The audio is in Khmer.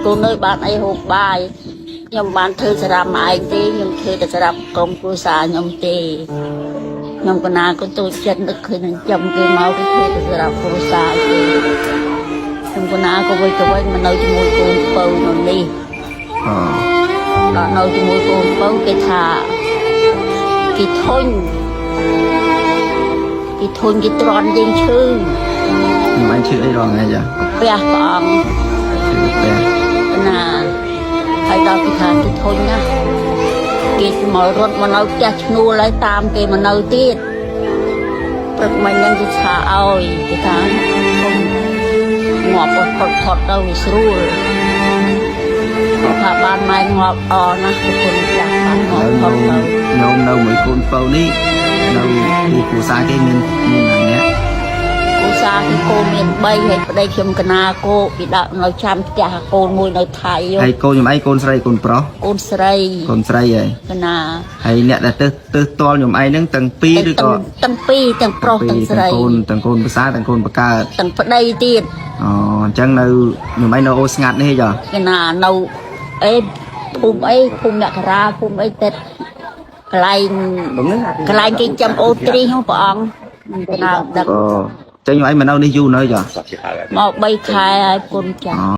កូនអើយបានអីហូបបាយខ្ញុំបានធ្វើសម្រាប់ម៉ែឯងទេខ្ញុំធ្វើតែសម្រាប់ក្រុមគ្រួសារខ្ញុំទេខ្ញុំកណាក៏ទូចចិត្តនឹកឃើញនឹងចាំគេមកគេធ្វើតែសម្រាប់គ្រួសារទេខ្ញុំកណាក៏វិញទៅវិញមកនៅជាមួយកូនពៅនៅនេះ អូ ដល់នៅជាមួយកូនពៅគេថាគេធុញគេធុញគេទ្រាន់យើងឈឺ ខ្ញុំឯងឈឺអីរងថ្ងៃចា ពះព្រះអង្គ ឈឺផ្ទះ ណាហើយដល់គេថាគេធុញណាស់គេមករត់មកនៅផ្ទះឈ្នួលហើយតាមគេមកនៅទៀតព្រឹកមិញហ្នឹងគេឆាឲ្យគេថាធុញងាប់ផុតផុតទៅវាស្រួលគាត់ថាបានម៉ែងាប់អណាស់ប្រពន្ធចាស់បានងាប់ នៅ ផុតទៅ ញោមនៅមួយកូនពៅនេះនៅទីគ្រួសារគេមានមានណាអ្នក គូសាគឺកូនមាន3ហើយប្តីខ្ញុំកណាគោពីដាក់នៅចាំផ្ទះកូនមួយនៅថៃ ហើយកូនខ្ញុំឯងកូនស្រីកូនប្រុស កូនស្រី កូនស្រីហើយក ណា ហើយអ្នកដែលទៅទៅតល់ខ្ញុំឯងហ្នឹងទាំងពីរឬក៏ ទាំងពីរទាំងប្រុសទាំងស្រី កូនទាំងកូនប្រសាទាំងកូនបកើត ទាំងប្តីទៀត អូអញ្ចឹងនៅខ្ញុំឯងនៅអូស្ងាត់នេះចា កណានៅអេភូមិអីភូមិមករាភូមិអីទឹកកន្លែងកន្លែងគេចាំអូទ្រីហ្នឹងព្រះអង្គកណាដឹក អូអញ្ចឹងខ្ញុំឯងមកនៅនេះយូរនៅចា មក3ខែហើយគុណចាស់ អូ